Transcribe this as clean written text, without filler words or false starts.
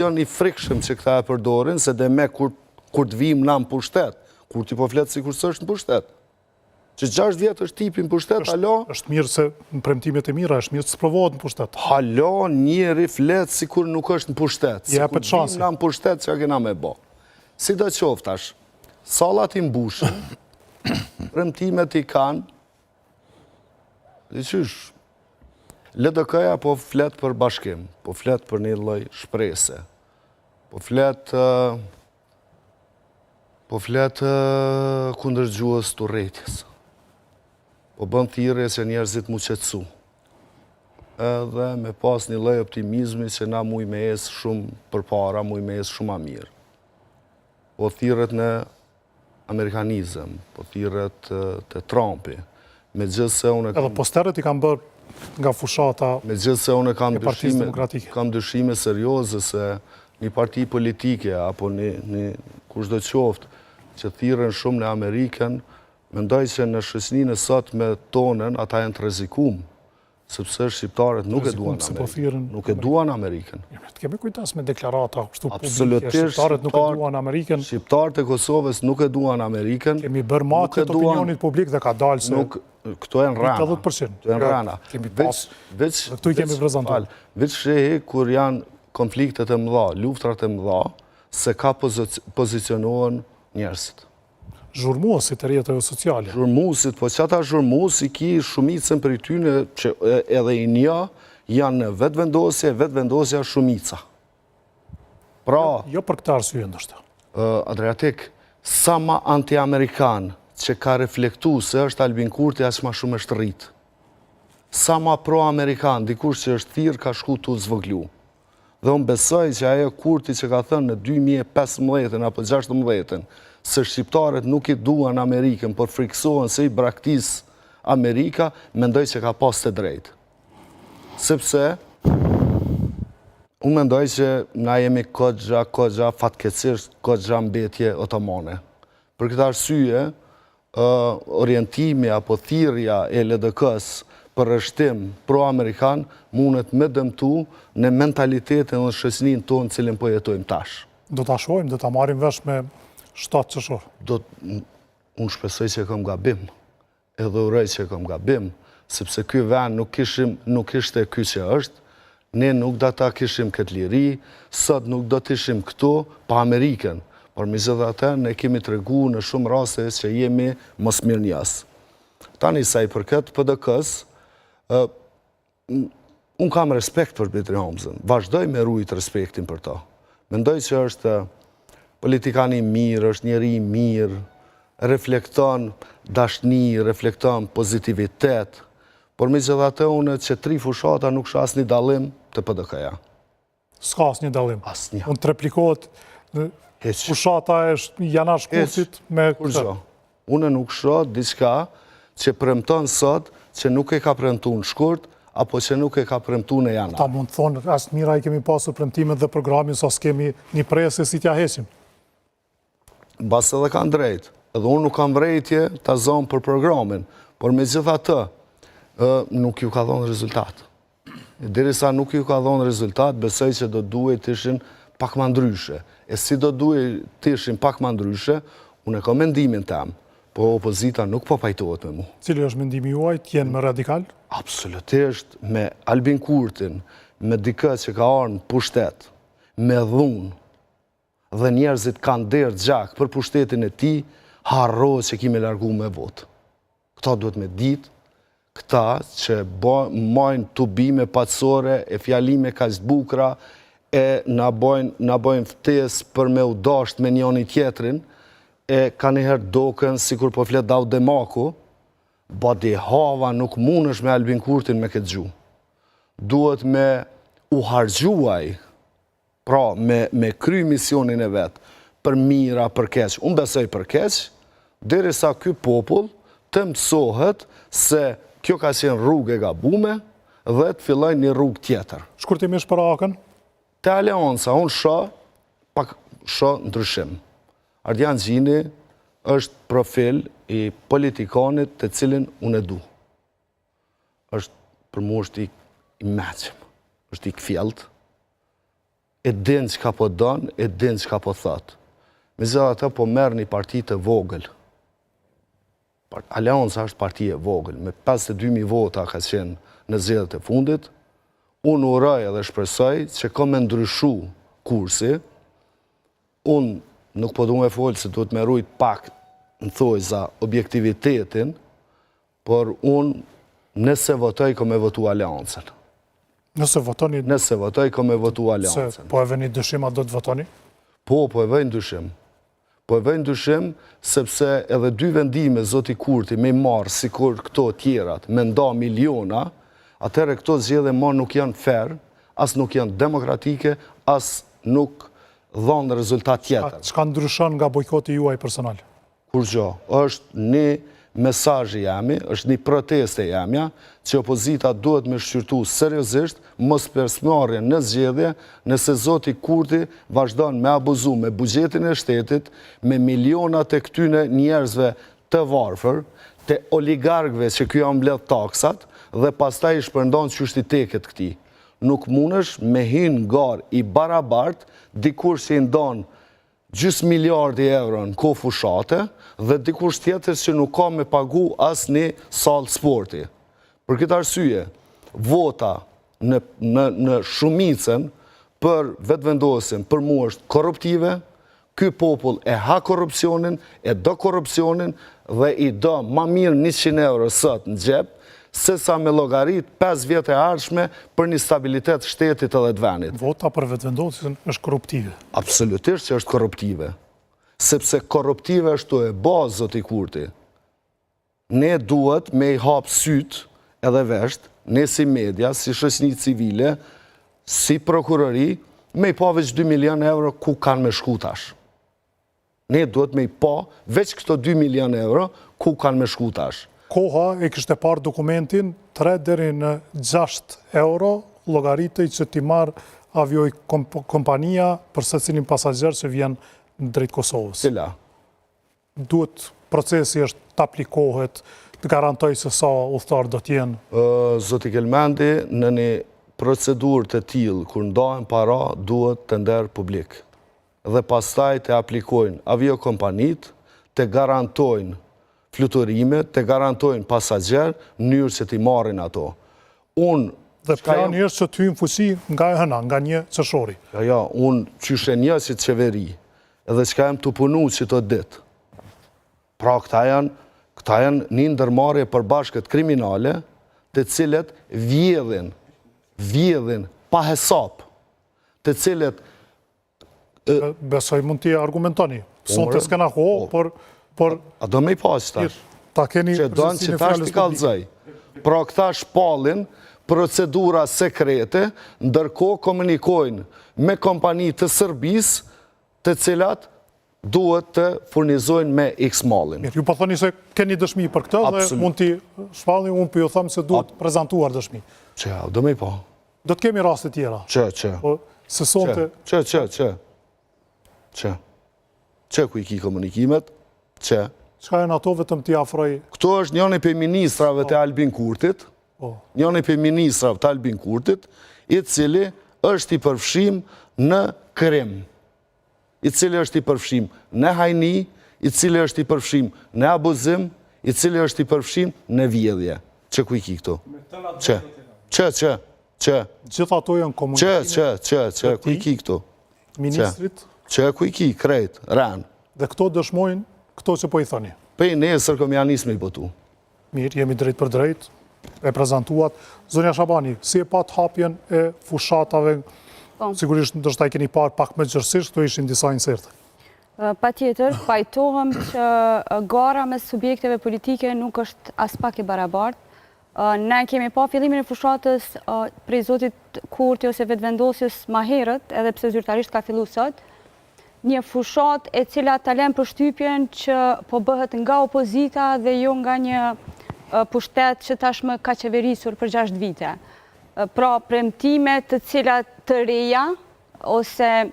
I frikshëm që këta e përdorin, se demek kur, kur të vim na në pushtet, Kurti po flet sikur s'është në pushtet. Që 6 vjet është tipi në pushtet, alo? Është mirë se në premtimet e mira, është mirë të sprovohet në pushtet. Hala, njeri flet sikur nuk është në pushtet. I jepet shansi. Sikur vim na në pushtet, çka kena me bo. Sido qoftë tash, sallat i mbushin, premtimet i kanë, Dhe qysh, LDK-ja po flet për bashkim, po flet për një lloj shprese, po flet po flet kundër gjuhës të urrejtjes. Po bën thirrje që njerëzit m'u qetësu. Edhe me pas një lloj optimizmi që na muj me ecë shumë përpara, muj me ecë shumë ma mirë. Po thirret në amerikanizëm, po thirret te Trumpi. Megjithëse unë kam... Edhe posteret i kam bërë nga fushata Megjithëse unë kam dyshime, kam dyshime serioze se një parti politike apo një, një kushdo qoftë që thirren shumë në Amerikën, mendoj se në shoqninë e sotme tonën ata janë të rrezikum. Sepse shqiptarët nuk e duan po Amerikën. Nuk e duan Amerikën. Të kemi kujdes me deklarata kështu publike. Shqiptarët nuk e duan Amerikën. Shqiptarët e Kosovës nuk e duan Amerikën. Kemi bërë matje të opinionit publik dhe ka dalë se... Nuk, këto janë rrena. 80%. Këto janë rrena. Kemi pas. Veç, dhe këtu i kemi prezentuar. Veç shihi kur janë konfliktet e mëdha, luftrat e mëdha, se ka pozicionohen njerëzit. Zhurmuesit e rrjeteve sociale. Zhurmuesit, po qata zhurmues i ki shumicën prej tyne që edhe i njoh, janë në vetëvendosje, vetëvendosja shumica. Pra... Jo, jo për këtë arsye ndoshta. Adriatik, sa ma anti-amerikan që ka reflektu se është Albin Kurti, aq ma shumë është rritë. Sa ma pro-amerikan, dikush që është thirrë, ka shku tu zvoglu. Dhe unë besoj që ajo Kurti që ka thënë në 2015 apo 16 se shqiptarët nuk i duan Amerikën, por frikësohen se i braktis Amerika, mendoj që ka pas të drejtë. Sepse, unë mendoj që na jemi kogja, kogja, fatkeqësisht, kogja mbetje otomane. Për këtë arsye, orientimi apo thirrja e LDK-së për rreshtim pro-amerikan mundet me dëmtu në mentalitetin dhe shoqëninë tonë cilin po jetojmë tash. Do ta shohim, do ta marrim vesh me 7 qershor. Do unë shpresoj që kam gabim. Edhe uroj që kam gabim, sepse ky vend nuk kishim, nuk ishte ky që është, ne nuk do ta kishim këtë liri, sot nuk do të ishim këtu pa Amerikën, por megjithatë ne kemi tregu në shumë raste që jemi mosmirënjohës. Tani sa i përket PDK-së, Unë kam respekt për Bedri Hamzën, vazhdoj me rujt respektin për to. Mendoj që është politikan i mirë, është njeri i mirë, reflekton dashni, reflekton pozitivitet, por megjithatë unë që tri fushata nuk shoh asnjë dallim te PDK-ja. S'ka asnjë dallim. Asnjë. Mund të replikohet fushata e janar shkurtit me këtë. Unë nuk shoh diçka që premton sot që nuk e ka premtu në shkurt, apo që nuk e ka premtu në janar. Ata mund të thonë, aq të mira i kemi pasur premtimet dhe programin, sa s'kemi një presje si t'ja heqim. Mbase edhe kanë drejtë, edhe unë nuk kam vrejtje ta zomë për programin, por megjithatë, nuk ju ka dhonë rezultat. Derisa nuk ju ka dhonë rezultat, besoj që do duhej të ishin pak ma ndryshe. E si do duhej të ishin pak ma ndryshe, unë e kam mendimin tem, po opozita nuk po pajtohet me mu. Cili është mendimi juaj, të jenë më radikal? Absolutisht, me Albin Kurtin, me dikë që ka ardhë në pushtet, me dhunë, dhe njerëzit kanë derdh gjak për pushtetin e tij, harro që ki me largu me votë. Këta duhet me ditë, këta që majnë tubime paqësore e fjalime kaq të bukra e na bojnë na bojnë ftesë për me u dasht me njoni tjetrin e kanjëherë doken sikur po flet Daut Demaku, badihava nuk mundesh me Albin Kurtin me këtë gjuhë. Duhet me u harxhu ai Pra, me, me kry misionin e vet, për mirë a për keq, unë besoj për keq, derisa ky popull të mësohet se kjo ka qenë rrugë e gabume dhe të fillojë një rrugë tjetër. Shkurtimisht për AAK-në? Te Aleanca, unë shoh, pak shoh ndryshim. Ardian Gjini është profil i politikanit të cilin unë e du. Është, për mu është i, i meçëm, është i kthjellët. E din çka po don, e din çka po thot. Megjithatë po merr një parti të vogël. Aleanca është parti e vogël, me 52.000 vota ka qenë në zgjedhjet e fundit. Unë uroj edhe shpresoj që ka me ndryshu kursi. Unë nuk po du me folë se duhet me rujt pak në thojza objektivitetin, Por unë nëse votoj kom me votu Aleancën. Nëse votoni... Nëse votoj kom me votu Aleancën. Se po e vëni dyshim a do të votoni? Po, po e vëj në dyshim. Po e vëj në dyshim sepse edhe dy vendime zoti Kurti me i marrë sikur këto tjerat, me nda miliona, atëherë këto zgjedhje ma nuk janë fer, as nuk janë demokratike, as nuk dhanë rezultat tjetër. Çka ndryshon nga bojkoti juaj personal? Kurgjo. Është një mesazh i jemi, është një protestë e jemja, që opozita duhet me shqyrtu seriozisht mospjesëmarrjen në zgjedhje, nëse zoti Kurti vazhdon me abuzu me buxhetin e shtetit, me milionat e këtyne njerëzve të varfër, të oligarkëve që ky ja mbledh taksat dhe pastaj i shpërndan qysh t'i teket këtij. Nuk mundesh me hy në garë i barabartë dikush që i ndan gjysë miliardi euro në kohë fushate dhe dikush tjetër që nuk ka me pagu as një sallë sporti. Për këtë arsye, vota në, në, në shumicën për Vetëvendosjen për mu është korruptive, ky popull e ha korrupsionin, e do korrupsionin dhe i do ma mirë 100 euro sot në xhep, se sa me llogarit 5 vjet e ardhshme për një stabilitet shtetit edhe të vendit. Vota për Vetëvendosjen është korruptive. Absolutisht që është korruptive. Sepse korruptive është tu e ba zoti Kurti. Ne duhet me i hap sytë edhe vesht, ne si media, si shoqni civile, si prokurori, me i pa veç 2 milion euro ku kanë me shku tash. Ne duhet me i pa veç këto 2 milion euro ku kanë me shku tash. Koha e kishte parë dokumentin 3 deri në 6 euro llogaritej që t'i marrë aviokompania për secilin pasagjer që vjen drejt Kosovës. Cila? Duhet procesi është të aplikohet, të garantojë se sa udhëtarë do të jenë. Zoti Kelmendi, në një procedurë të tillë kur ndahen para duhet tender publik. dhe pastaj të aplikojnë aviokompanitë, të garantojnë fluturime, të garantojnë pasagjerë, në mënyrë që t'i marrin ato. Unë Dhe plani është që të hyjë në fuqi nga e hëna, nga një qershori. Jo, jo, unë qysh e njoh qit qeveri, edhe çka jam tu punu qito ditë. Pra këta janë, këta janë një ndërmarrje e përbashkët kriminale, të cilët vjedhin, vjedhin pa hesap, të cilët Besoj mund t'i argumentoni. Po, Sonte s'kena kohë, po. por... por A do me i pa që tash? Ta keni Që do që tash t'i kallzoj. Pra këta shpallin procedura sekrete, ndërkohë komunikojnë me kompani të Serbisë, të cilat duhet të furnizojnë me X mallin. Mirë, ju po thoni se keni dëshmi për këtë dhe mund t'i shpallni, unë po ju them se duhet prezantuar dëshmi. Që, do me i pa? Do të kemi raste tjera. Që, që. Po, se sonte... Që, që, që. Që. Që ku i ki komunikimet? Që. Çka janë ato vetëm t'i afroj... Këto është njëni prej ministrave të po. Albin Kurtit, po. njëni prej ministrave të Albin Kurtit, i cili është i përfshim në krim. i cili është i përfshim në hajni, i cili është i përfshim në abuzim, i cili është i përfshim në vjedhje. Që ku i ki këto? Që? Që, që, që? Gjithë ato janë komunikime. Që, që, që, që, ku i ki këto? Ministrit? Që, ku i ki, krejt, ren. Dhe këto dëshmojnë këto që po i thoni? Pej nesër kom ja nis me i botu. Mirë, jemi drejtpërdrejt, e prezantuat. Zonja Shabani, si e patë hapjen e fushatave, po. sigurisht ndoshta i keni parë pak më gjerësisht, këto ishin disa inserte. Patjetër, pajtohem që gara mes subjekteve politike nuk është aspak e barabartë. Ne kemi pa fillimin e fushatës prej zotit Kurti ose Vetëvendosjes ma herët, edhe pse zyrtarisht ka fillu sot, një fushatë e cila ta len përshtypjen që po bëhet nga opozita dhe jo nga një pushtet që tashmë ka qeverisur për 6 vite. Pra, premtime të cilat të reja, ose